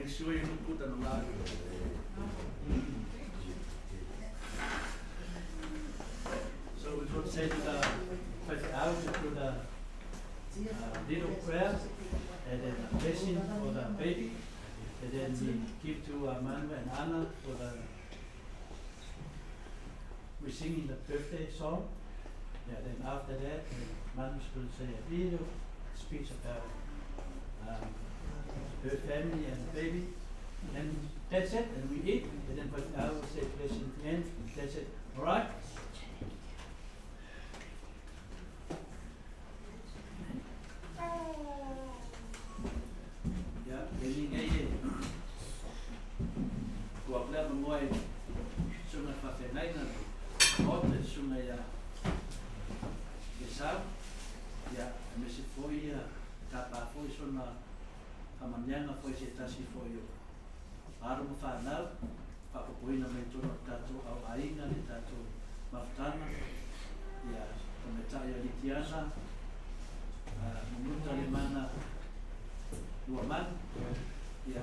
Make sure you look good and alive. So we're going to say to the faifeau to do the little prayer and then a blessing for the baby. And then we give to Manu and Anna for the, we singing the birthday song. Yeah, then after that, Manu's going to say a little speech about her family and the baby. And that's it, and we eat, and then I will say blessing at the end. That's it. All right? Ia, e ni nei e ua pea ma moe susuga faafeagaiga le Maota le susuga ia Esau, ia, aemaise foi ia tapa foi sona faamanuiaga foi se tasi foi o alo ma fanau, faapopoina mai totonu o le tatou au aiga le tatou mafutaga, ia, tamaitai o Litiana, Munuta Lemana Luamanu, ia,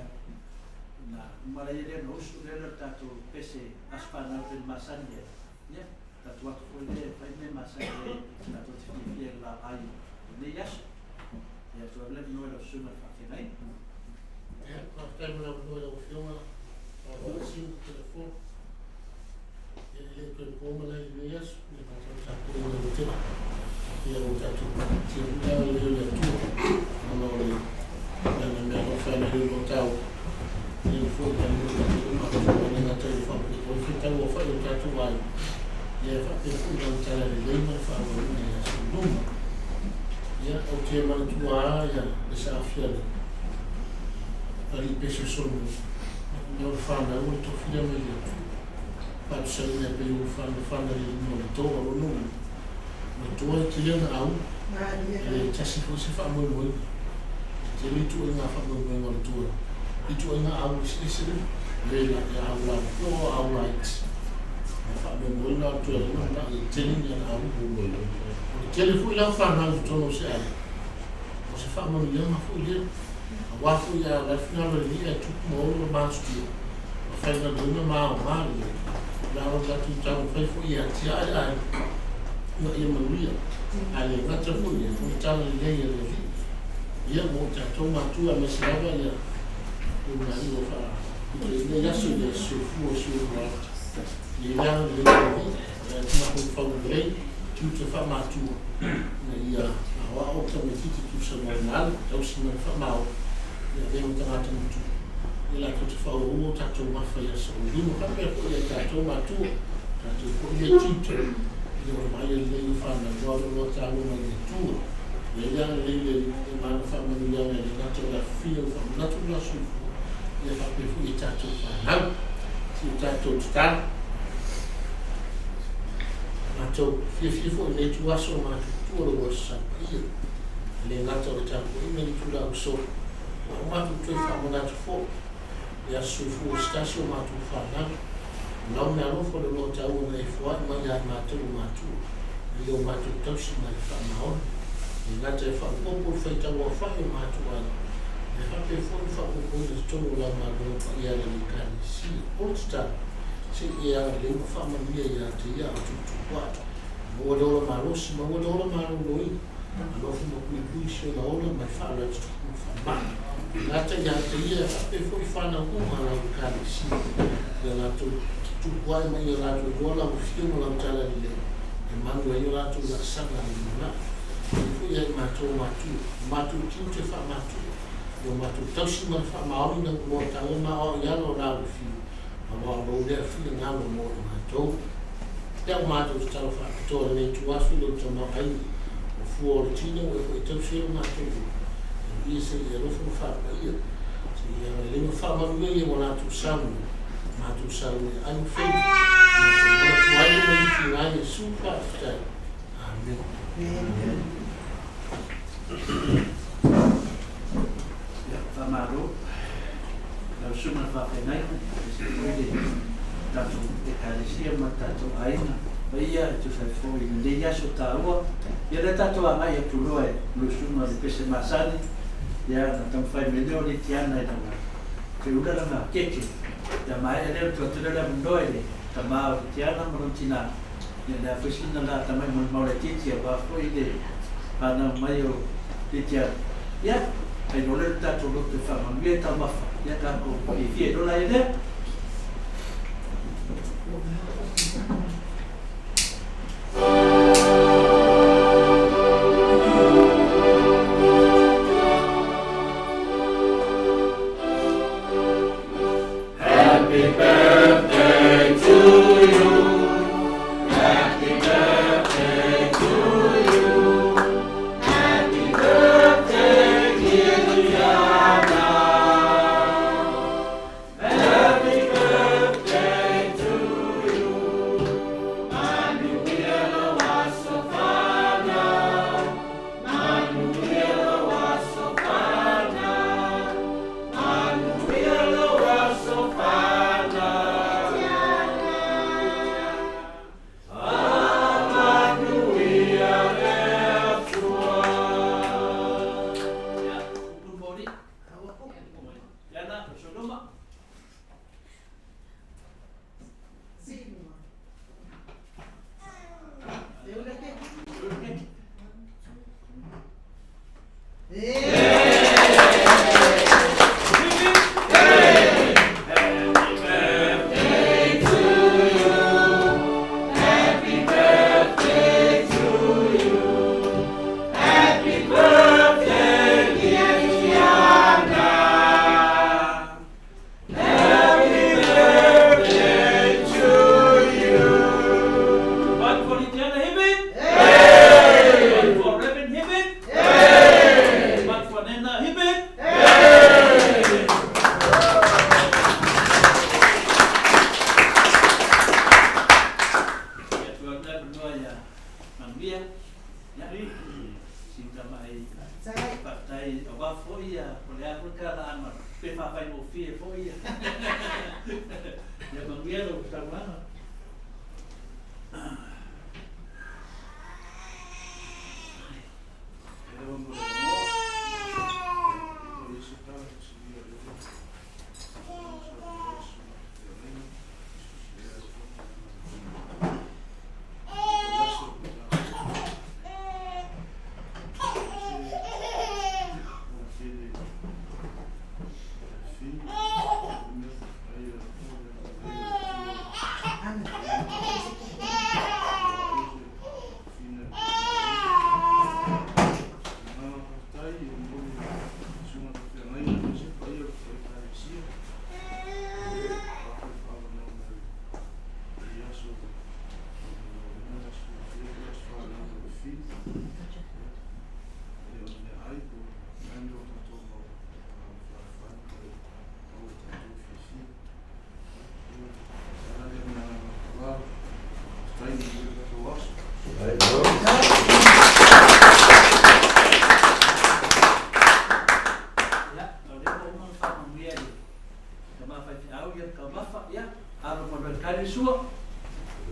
na uma laia lea ona usu lea le tatou pese aso fanau pei ona masani ai, ia, tatou atu foi lea e fai mea masani ai tatou te fiafia i le laai o lenei aso. Ia, tuu atu le avanoa i lau susuga i le faafeagaiga. Ia, faafetai mo le avanoa i lau Afioga Faauuina Telefo. Ia, e le toe po malae i lenei aso, ia matou tapuai ina ua tele. Ia ua tatou silafia le agalelei o le Atua ona o le agaga meaalofa e ala ai o lo o taua. Ia le foi mai o tatou uma e le gata i le faaopoopo ai le faitauaofai o tatou aiga, ia e faapea foi lana talalelei ma le faaauauina i aso i luma. Ia, ou te manatua lava ia le saafia a le alii pese o Solomona, ia o le fanau o le tofi lea mai le Atua. Faatusaina e pei o fanafana i le lima o le toa, o lona uiga, o le toa e tele ana au, e le tasi foi se faamoemoega. E tele ituaiga faamoemoega o le toa, ituaiga au eseese le la e au lapopoa o au laiti. O le faamoemoega o le toa lena na e tele ni ana au. O le tele foi la o fanau i totonu o se aiga, o se faamanuiaga foi lea. Aua foi a la e finagalo i le alii ae tupu ma olo le matutua, ma faigaluega ma aoga lelei, o le a o tatou taumafai foi e atiae aiga ina ia manuia, ae le gata foi i lea, o le talalelei a le Alii, ia mo i tatou matua aemaise lava ia ulugalii ua faapito i lenei aso i le soifua o si ou maota. Ia i le agalelei o le Alii, o le mafaufau lelei, tiute faamatua, ina ia aoao tamaititi tusa ma ona alu, tausi ma le faamaoni, ia avea ma tagata matua, ia latou te faaauaua o tatou gafa i aso oi luma, faapea foi ia i tatou matua, tatou foi lea tiute, ina ua vaaia lelei o fanau, aua o le oloa taua mai le Atua. Ia i le agalelei o le Alii, ia ma ana faamanuiaga e le gata o le afifio o le faamanatu o le soifua, ia faapea foi ia tatou fanau. Si o tatou tatalo. Matou fiafia foi i lenei ituaso o matutua lou Aso Sa Paia. E le gata o le tapuaiga i le itula ausoo, a ua matou toe faamanatu foi i aso soifua o se tasi o matou fanau. O lau meaalofa o le oloa taua na e foai mai ia i matou o matua, i o matou tausi ma le faamaoni. E le gata e faaopoopo le faitauaofai o matou aiga, ae faapea foi le faaopoopoina i totonu o lau galuega paia a le Ekalesia. O le tatalo, se i e agalelei ma faamanuia ia te ia a o tuputupu ae. Maua le ola malosi, maua le ola maloloina, alofa ma puipui si ona ola mai faalautiti ma faamai. E gata ia te ia e faapea foi fanau uma a lau Ekalesia, ia latou tupu ae ma ia latou iloa lau afio ma lau talalelei, e malu ai o latou laasaga a le lumanai. Ia foi ia i matou matua, o matou tiute faamatua, ia o matou tausi ma le faamaoni na uloa taua ma aoao i ala o lau afio, aua o lou lea finagalo mo i matou. Ia o matou tatalo faapitoa i lenei ituaso i lou tamaoaiga, o fua o le tino ua e foi tausi ai lo matou nuu, e uia se i e alofa ma faapaia, se i e agalelei ma faamanuia ia ua latou saunoa, matou saunoa e ai ma feiva, ina te manatu ai le maiti i a Iesu, faafetai. Amene. Ia, faamalo lau Susuga i le Faafeagaiga, aemaise foi le tatou Ekalesia ma le tatou aiga paia e tusa ai foi i lenei aso taua. Ia lea tatou agai atu loa i lau Susuga i le Pese Masani, ia ona taumafai mai lea o Litiana i lana Pe ula lana keke. Ia maea lea ona tuu atu lea o le avanoa i le tama o Litiana ma lona tina, ia le a foi sina la tamai molimau laitiiti aua foi le fanau mai o Litiana. Ia, fai loa lea o le tatou loto e faamanuia i taumafa, ia tatou fiafia ai loa la ia lea. Happy birthday to you. Happy birthday to you. Happy birthday, dear Juliana. Happy birthday to you. Manuia lou aso fanau. Manuia lou aso fanau. Manuia lou aso fanau. Faamanuia le Atua. Ia, upu moli. Tiana, Soloma. Happy birthday to you. Happy birthday to you. Happy birthday, dear Tiana. Happy birthday to you. One for Litiana Hibbin. Hey! One for Reverend Hibbin. Hey! One for Nena Hibbin. Hey! Ia, tuu atu le avanoa ia Manuia. Ia, sina tamai faafetai aua foi ia, po o le a foi le talaaga pe faafaigofie foi ia. Ia manuia lau saunoaga. Ia, o lea ua uma ona faamanuia e le tama faifeau ia le taumafa, ia, alo ma loe tali le sua.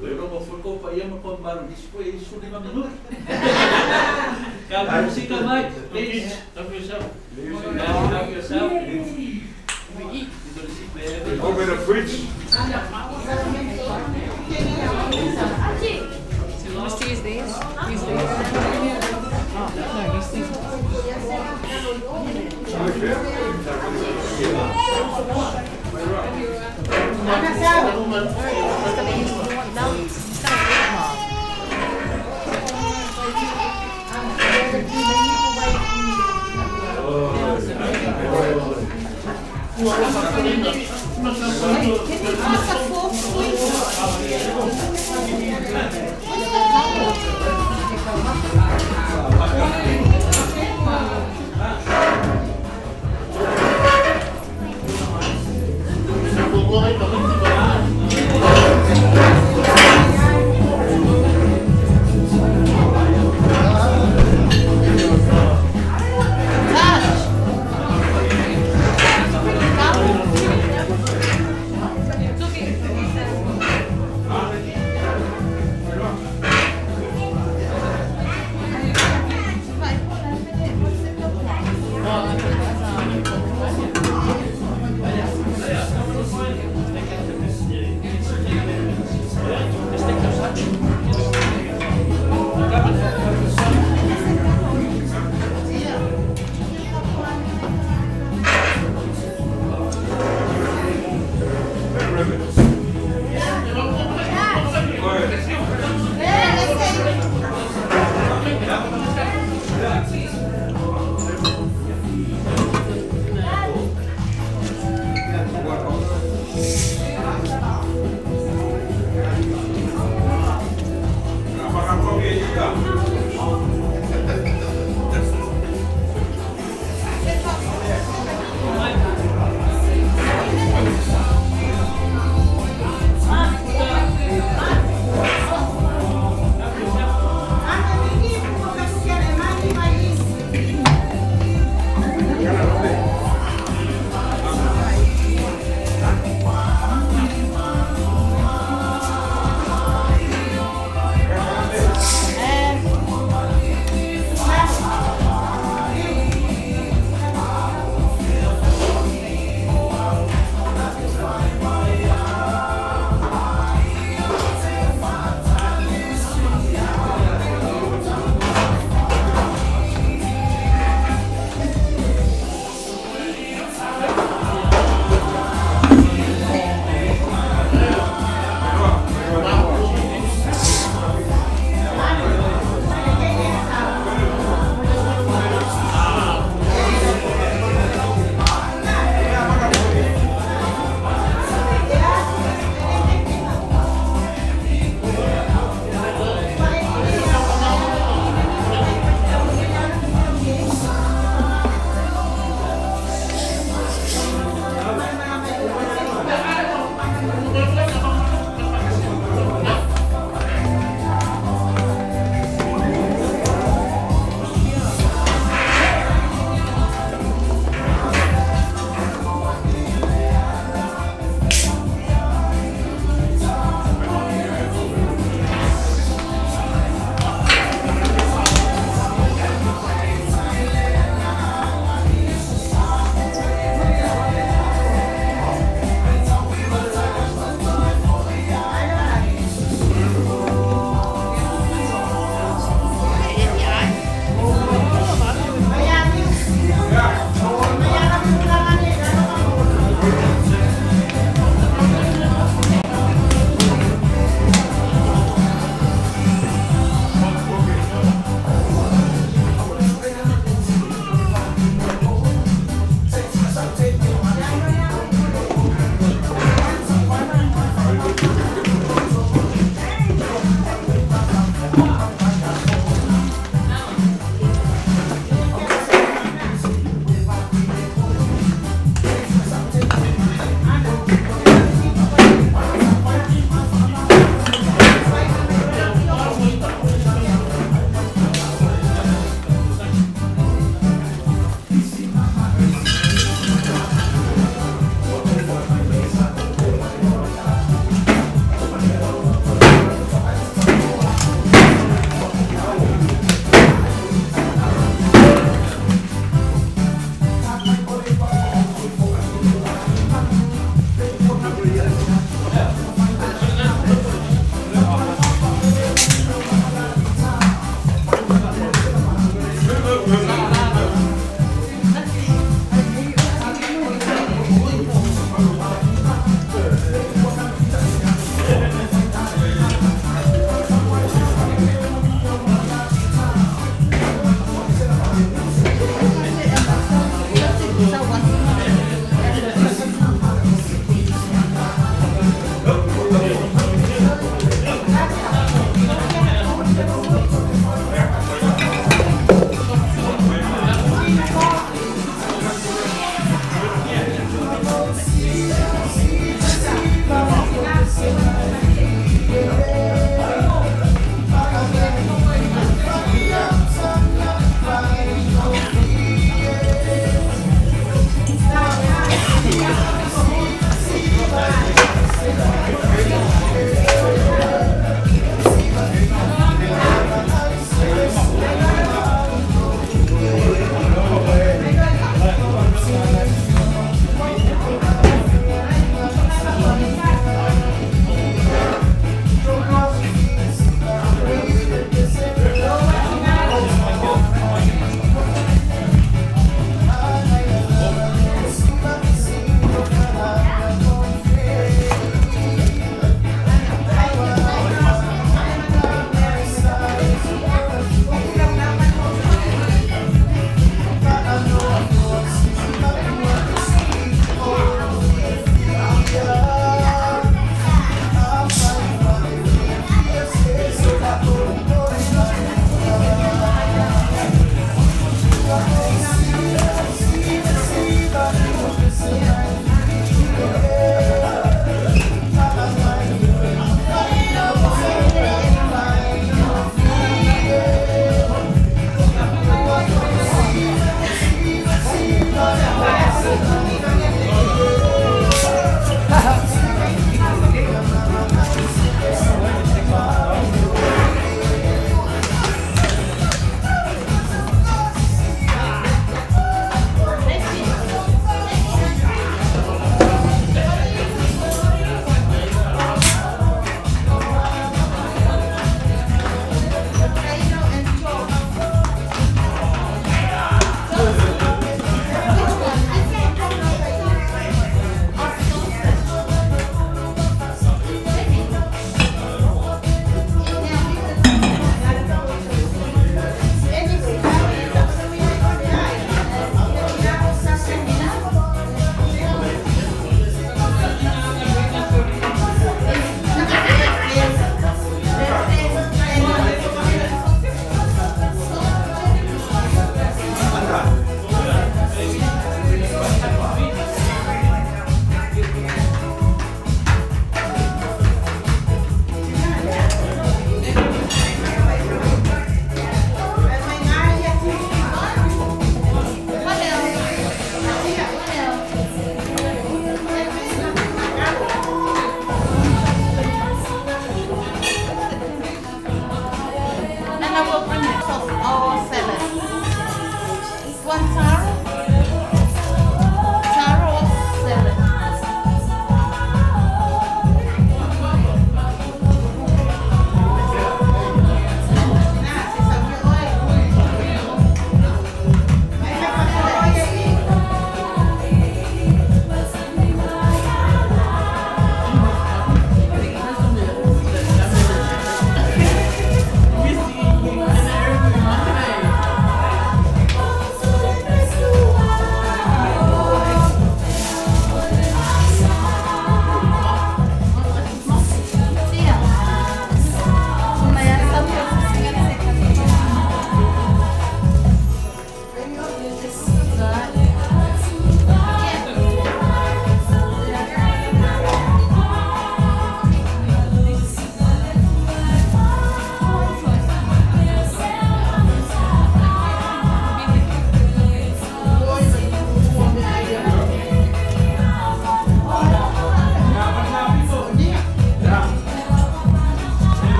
Toe logo foi kou paia ma kou mamalu i nisi foi 15 minute. Ka musika mai, please. Help yourself. Help yourself. You gonna see wherever. Open the fridge. So you must use these. Use these. Oh, no, use these ones. He's gonna use the one. No, he's gonna eat Mark. Pass a fork, please?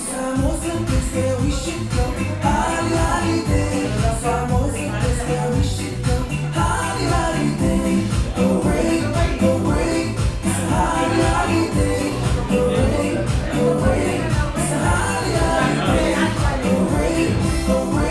Samoa's the place where we should go. Holly, holly. The